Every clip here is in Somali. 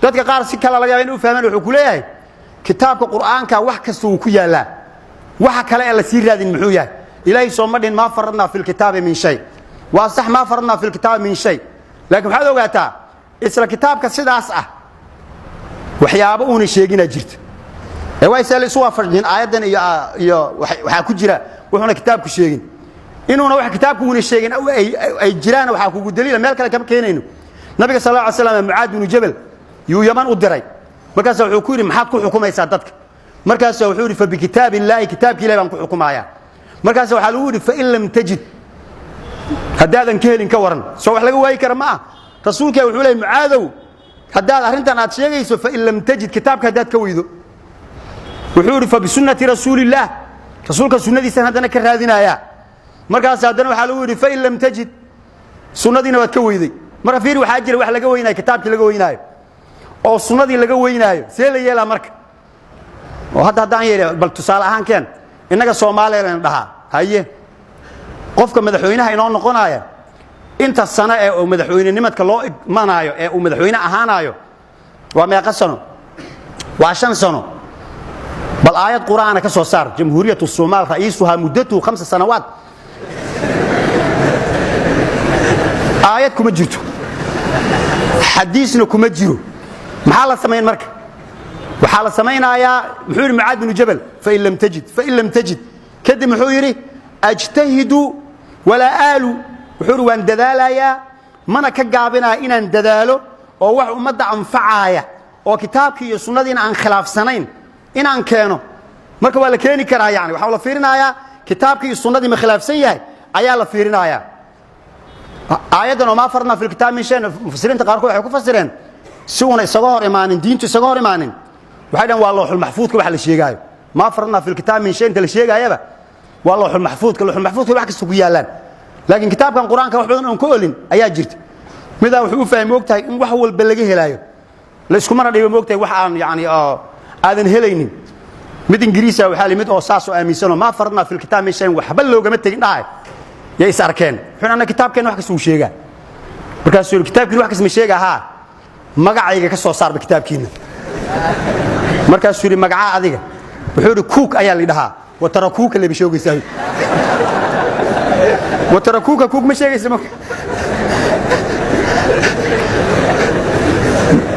Dadka qaar si kale laga yaaba in u fahmaan. Wuxuu ku leeyahay kitaabka Qur'aanka wax kasta wuu ku yaallaa, waxa kale ee la sii raadin muxuu yahay? Ilaahay sooma dhihin maa faradnaa fi lkitaabi min shay? Waa sax, maa faradnaa fi lkitaabi min shay, laakiin waxaad ogaataa isla kitaabka sidaas ah waxyaabo uuna sheeginaa jirta. Ee waa isee la isu waafajin aayaddan iyo waxaa ku jira wuxuuna kitaabku sheegin? Inuuna wax kitaabku uuna sheegin ay jiraan waxaa kugu daliila, meel kale kama keenayno, Nabiga sal alla alay slam Mucaad binu Jabal yuu Yaman u diray. Markaasa wuxuu ku yidhi: "Maxaad ku xukumaysaa dadka?" Markaasa wuxuu yidhi: "Fa bikitaab illaahi, kitaabki Ilahi baan ku xukumayaa." Markaasa waxaa lagu yidhi: "Fain lam tajid, haddaadan ka helin ka waran?" Soo wax laga waayi kara ma ah. Rasuulkaa wuxuu leey: "Mucaadow, haddaad arrintan aad sheegayso, fain lam tajid, kitaabka haddaad ka weydo," wuxuu yidhi, "fa bisunnati rasuulillaah, rasuulka sunnadiisan haddana ka raadinayaa." Markaas haddana waxaa lagu yidhi: "Fain lam tajid, sunnadiina waad ka weyday." Marka fiir, waxaa jira wax laga weynaayo, kitaabkii laga weynaayo oo sunnadii laga weynaayo. See la yeelaa marka? Oo hadda haddaan yeelay, bal tusaale ahaan keen, innaga Soomaaliya layna dhahaa, haye, qofka madaxweynaha inoo noqonaya, inta sano ee uu madaxweynenimadka loo igmanaayo ee uu madaxweyne ahaanaayo waa meeqa sano? Waa 5 sano. Bal aayad Qur'aana ka soo saar: Jamhuuriyat Somaal ra'iisuhaa muddatuhu 5 sanawaat. Aayad kuma jirto, xadiisna kuma jiro. Maxaa la samayn marka? Waxaa la samaynayaa, muxuu yidhi Mucaad binu Jabal? Fain lam tajid, fain lam tajid. Kadib muxuu yidhi? "Ajtahidu walaa aalu." Wuxuu yidhi: "Waan dadaalayaa, mana ka gaabinaya inaan dadaalo oo wax ummadda anfacaaya oo kitaabkii iyo sunnadiina aan khilaafsanayn inaan keeno." Marka waa la keeni karaa, yani waxaa la fiirinayaa kitaabkii iyo sunnadii ma khilaafsan yahay ayaa la fiirinayaa. Aayaddan oo maa faradnaa fi lkitaab min shay, mufasiriinta qaarkood waxay ku fasireen si uuna isaga hor imaanin, diintu isaga hor imaanin. Waxay dhahen waa looxul maxfuudka waxa la sheegaayo. Maa faradnaa fi lkitaab min shay inta la sheegaayaba waa looxul maxfuudka. Looxul maxfuudka wax kasta ku yaallaan, laakiin kitaabkan Qur-aanka wax badan oon ka olin ayaa jirta. Midaa wuxuu u fahmay, ogtahay, in wax walba laga helaayo. La iskumana dhibo, moogtahay, wax aan yani aadan helaynin. Mid Ingiriisa waxaa limid oo saasoo aaminsanoo maa faradnaa fi lkitaab min shayin, waxba loogama tegin dhahay, yay is arkeen. Wuxuu anna kitaabkeenna wax kasta uu sheegaa. Markaasuu yidhi: "Kitaabkiina wax kasta ma sheega? Haa, magacayga ka soo saarba kitaabkiina." Markaasuu yidhi: "Magacaa adiga?" Wuxuu yidhi: "Cook ayaa la dhahaa." Watarakuuka leba sheegaysaa, watarakuuka Cook ma sheegaysa.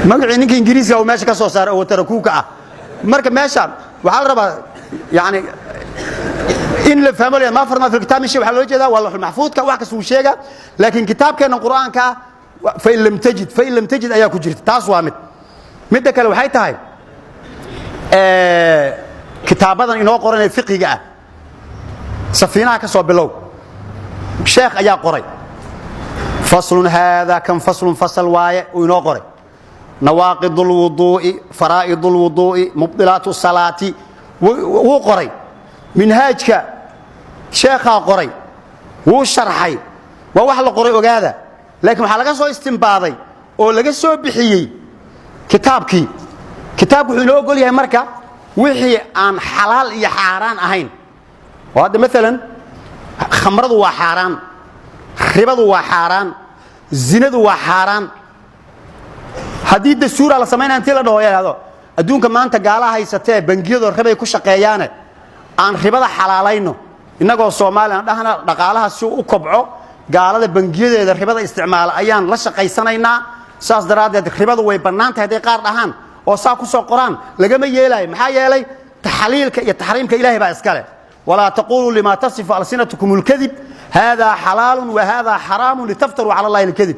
Magacii ninka Ingiriiska uu meesha ka soo saaray oo watarakuuka ah. Marka meesha waxaa la rabaa yani in la fahmo maa faradnaa fi kitaab min shay. Waxaa loola jeedaa waa lawxul maxfuudka, wax kasta uu sheega, laakiin kitaabkeenna Qur'aanka fain lam tajid, fain lam tajid ayaa ku jirta. Taas waa mid. Midda kale waxay tahay kitaabadan inoo qoran ee fiqiga ah, safiinaha ka soo bilow, sheekh ayaa qoray. Faslun haada kan faslun, fasal waaye uu inoo qoray. Nawaaqid اlwuduu'i, faraa'id اlwuduu'i, mubdilaat salaati wuu qoray. Minhaajka sheekhaa qoray, wuu sharxay. Waa wax la qoray, ogaada, laakiin waxaa laga soo istimbaaday oo laga soo bixiyey kitaabkii. Kitaabku wuxuu inoo ogol yahay marka wixii aan xalaal iyo xaaraan ahayn. Oo hadda maalan khamradu waa xaaraan, ribadu waa xaaraan, zinadu waa xaaraan. Haddii dastuura la samaynaya, intii la dhaho yidhahdo adduunka maanta gaalaha haysatee bangiyadoo ribay ku shaqeeyaane, aan ribada xalaalayno innagoo Soomaaliya dhahna, dhaqaalaha si u kobco gaalada bangiyadeeda ribada isticmaala ayaan la shaqaysanaynaa, saas daraaddeed ribadu way bannaan tahay hadday qaar dhahaan oo saa ku soo qoraan, lagama yeelaayo. Maxaa yeelay, taxliilka iyo taxriimka Ilahay baa iskale. Walaa taquluu lima tasifu alsinatukum اlkadib hada xalaalu wa hada xaraamu litaftaruu cala allahi اlkadib.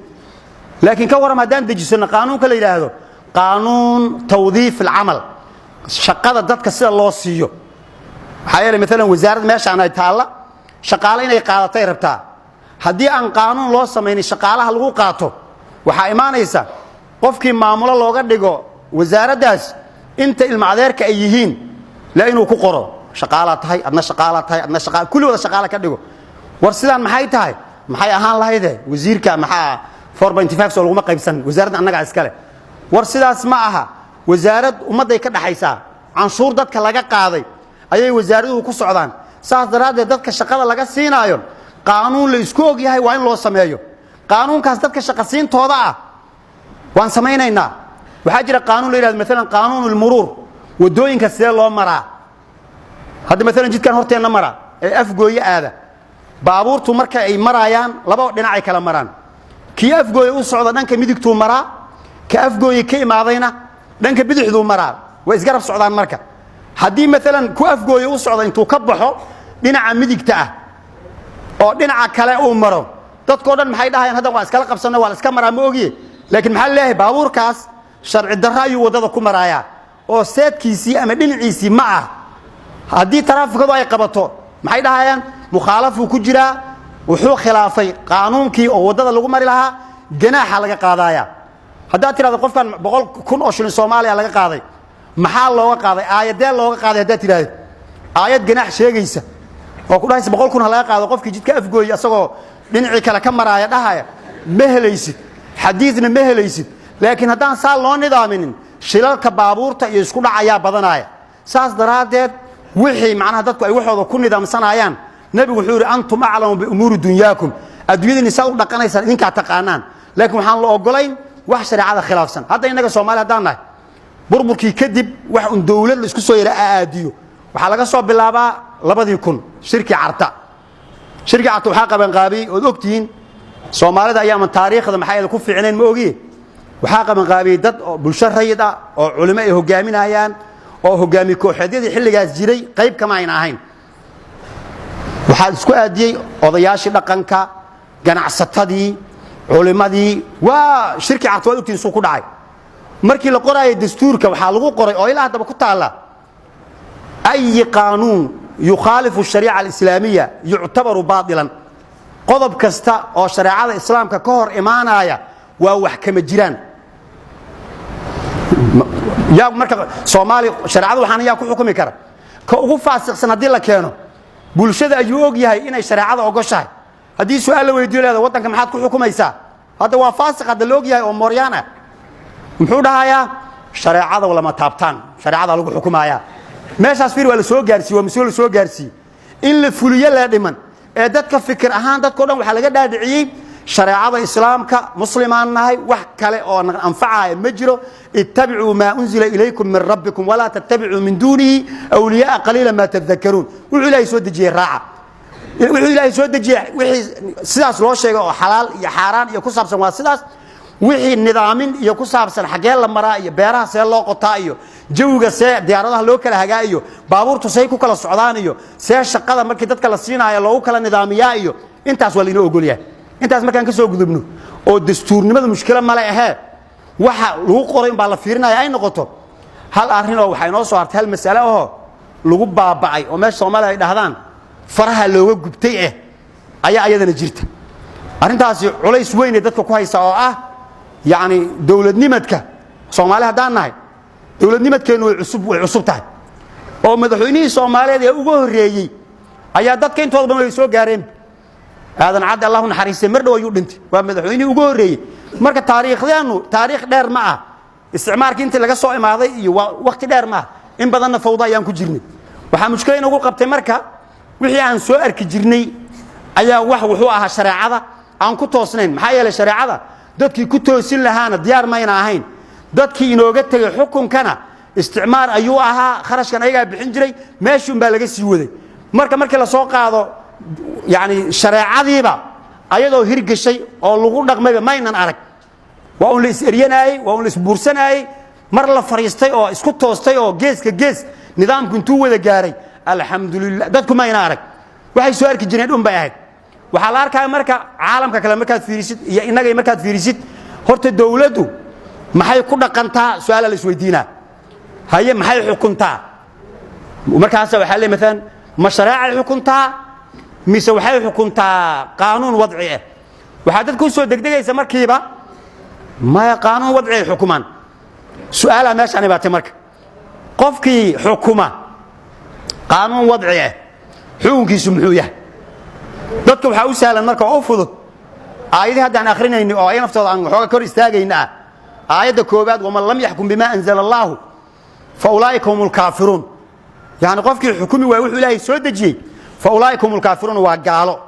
Laakiin ka warram haddaan dejisano qaanuunka la yidhaahdo qaanuun tawdiif alcamal, shaqada dadka sida loo siiyo? Maxaa yeelay, maalan wasaaradda meeshaan ay taalla shaqaale inay qaadatay rabtaa. Haddii aan qaanuun loo samaynin shaqaalaha lagu qaato, waxaa imaanaysa qofkii maamulo looga dhigo wasaaraddaas inta ilma adeerka ay yihiin la inuu ku qoro. Shaqaalaa tahay, adna shaqaalaa tahay, adna shaqa, kulli wada shaqaala ka dhigo. War sidaan maxay tahay? Maxay ahaan lahayde? Wasiirka maxaa 4.5 soo laguma qaybsan? Wasaaradda annagaa iskale. War sidaas ma aha. Wasaarad ummadday ka dhaxaysaa, canshuur dadka laga qaaday ayay wasaaraduhu ku socdaan. Saas daraaddeed dadka shaqada laga siinaayo qaanuun la isku og yahay waa in loo sameeyo. Qaanuunkaas dadka shaqasiintooda ah waan samaynaynaa. Waxaa jira qaanuun la yidhahdo maalan qaanuun almuruur, waddooyinka sidee loo maraa. Hadda maalan jidkan horteenna mara ee Afgooye aada, baabuurtu marka ay maraayaan laba dhinacay kala maraan. Kii Afgooye u socda dhanka midigtuu maraa, ka Afgooye ka imaadayna dhanka bidixduu maraa. Way isgarab socdaan. Marka haddii maalan ku Afgooye u socda intuu ka baxo dhinaca midigta ah oo dhinaca kale uu maro, dadkao dhan maxay dhahayaan? Hadda waa iskala qabsanno, waa la iska maraa, ma ogiye. Laakiin maxaa leeyahay? Baabuurkaas sharci darro ayuu waddada ku maraayaa oo seedkiisii ama dhinaciisii ma ah. Haddii taraafikadu ay qabato, maxay dhahayaan? Mukhaalafuu ku jiraa, wuxuu khilaafay qaanuunkii oo waddada lagu mari lahaa, ganaaxa laga qaadaaya. Haddaad tidhahdo qofkan 100,000 oo shilin Soomaaliya laga qaaday, maxaa looga qaaday? Aayadee looga qaaday? Haddaad tidhahdo aayad ganaax sheegaysa oo ku dhahaysa 100,000 ha laga qaado qofkii jidka Afgooy asagoo dhinacii kale ka maraaya dhahaya, ma helaysid. Xadiidna ma helaysid. Laakiin haddaan saa loo nidaaminin, shilalka baabuurta iyo isku dhacayaa badanaya. Saas daraaddeed wixii macnaha dadku ay waxooda ku nidaamsanayaan, Nebigu wuxuu yidhi: "Antum aclamu biumuuri dunyaakum." Adduunyadiinni saa u dhaqanaysaan idinkaa taqaanaan, laakiin waxaan la ogolayn wax shareecada khilaafsan. Hadda innaga Soomaali haddaan nahay, burburkii kadib wax un dowlad la isku soo yara aadiyo waxaa laga soo bilaabaa 2000, shirkii Carta. Shirkii Carta waxaa qabanqaabiyey, ood ogtihiin, Soomaalida ayaaman taariikhda maxaa yeele ku fiicnayn, ma ogiye, waxaa qabanqaabiyey dad oo bulsho rayid ah oo culimo ay hogaaminayaan oo hogaami kooxeedyadii xilligaas jiray qayb kama ayna ahayn. Waxaa isku aadiyey odayaashii dhaqanka, ganacsatadii, culimadii. Waa shirkii Carta, waad ogtihiin suu ku dhacay. Markii la qoraayay dastuurka waxaa lagu qoray oo ilaa haddaba ku taalla: "أي قانون يخالف الشريعة الإسلامية يعتبر باطلا." Qodob kasta oo shareecada Islaamka ka hor imaanaya waa wax kama jiraan. Yaa marka Soomaaliya shareecada waxaana yaa ku xukumi kara? Ka ugu faasiqsan haddii la keeno, bulshada ayuu og yahay inay shareecada ogoshahay. Haddii su-aal la weydiyo, leeda waddanka maxaad ku xukumaysaa? Hadda waa faasiq hadda la og yahay oo mooryaan ah, muxuu dhahayaa? Shareecada lama taabtaan, shareecada lagu xukumayaa. Meeshaas fiir, waa la soo gaarsiiye, waa mas-uul la soo gaarsiiyey. In la fuliyo lee dhiman ee dadka fikir ahaan dadkao dhan waxaa laga dhaadhiciyey shareecada Islaamka, muslimaan nahay, wax kale oo anfacaya ma jiro. "اتبعوا ما أنزل إليكم من ربكم ولا تتبعوا من دونه أولياء قليلا ما تذكرون." Wuxuu Ilaahay soo dejiyey raaca. Wuxuu Ilaahay soo dejiyey wixii sidaas loo sheegay oo xalaal iyo xaaraan iyo ku saabsan waa sidaas. Wixii nidaamin iyo ku saabsan, xaggee la maraa iyo beeraha see loo qotaa iyo jawiga see diyaaradaha loo kala hagaa iyo baabuurtu say ku kala socdaan iyo see shaqada markii dadka la siinaayo loogu kala nidaamiyaa iyo intaas waa lainoo ogolyahay. Intaas markaan ka soo gudubno oo dastuurnimada mushkilo male ahee, waxa lagu qoray umbaa la fiirinaya ay noqoto. Hal arrin oo waxaa inoo soo hartay, hal mas'ale ahoo lagu baaba'ay oo meesha Soomaalida ay dhahdaan faraha looga gubtay ayaa ayadana jirta. Arrintaasi culays weynay dadka ku haysa oo ah yacni dowladnimadka. Soomaali haddaan nahay, dowladnimadkeennu way cusub tahay, oo madaxweynihii Soomaaliyeed ee ugu horreeyey ayaa dadka intooda badan way soo gaareen. Aadan Cadde, Allahu naxariistay, mar dhow ayuu dhintay, waa madaxweynihii ugu horreeyey. Marka taariikhdeennu taariikh dheer ma ah. Isticmaarkii intii laga soo imaaday iyo waa wakti dheer ma ah, in badanna fawda ayaan ku jirnay. Waxaa mushkila inagu qabtay marka wixii aan soo arki jirnay ayaa wax wuxuu ahaa shareecada aan ku toosnayn. Maxaa yeelay shareecada dadkii ku toosin lahaana diyaar mayna ahayn. Dadkii inooga tegey xukunkana isticmaar ayuu ahaa, kharashkan ayagaa bixin jiray, meeshuun baa laga sii waday. Marka markii la soo qaado yani shareecadiiba ayadoo hirgeshay oo lagu dhaqmayba maynan arag. Waa un la is-eryanaayey, waa un la isbuursanaayey. Mar la fadhiistay oo isku toostay oo geeska gees nidaamku intuu wada gaaray, alxamdulilah, dadku mayna arag. Waxay soo arki jireen dhun bay ahayd. Waxaa la arkaya marka caalamka kale markaad fiirisid iyo innaga markaad fiirisid, horta dowladdu maxay ku dhaqantaa? Su-aala la isweydiinaa. Haye, maxay xukuntaa? Markaasa waxaa le maalan ma shareecay xukuntaa mise waxay xukuntaa qaanuun wadci ah? Waxaa dadka u soo degdegaysa markiiba maya, qaanuun wadci ay xukumaan. Su-aalaa meeshaan ibaatay marka: qofkii xukuma qaanuun wadci ah xukunkiisu muxuu yahay? Dadka waxaa u sahlan marka oo u fudud aayadii haddaan akrinayni oo ay naftooda aan waxooga kor istaagayna ah. Aayadda koowaad: "ومن لم يحكم بما أنزل الله فأولئك هم الكافرون." Yani qofkii xukumi waay wuxuu Ilaahay soo dejiyey, فأولئك هم الكافرون, waa gaalo.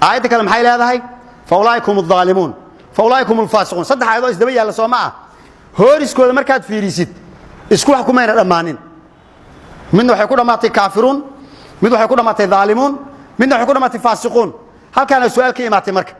Aayadda kale maxay leedahay? "فأولئك هم الظالمون، فأولئك هم الفاسقون." Saddex aayadoo isdaba yaalla soo ma ah? Hooriskooda markaad fiirisid, isku wax kumayna dhammaanin. Midna waxay ku dhammaatay kaafiruun, mid waxay ku dhammaatay dhaalimuun, midna waxay ku dhammaatay faasiquun. Halkaana su-aal ka imaatay marka.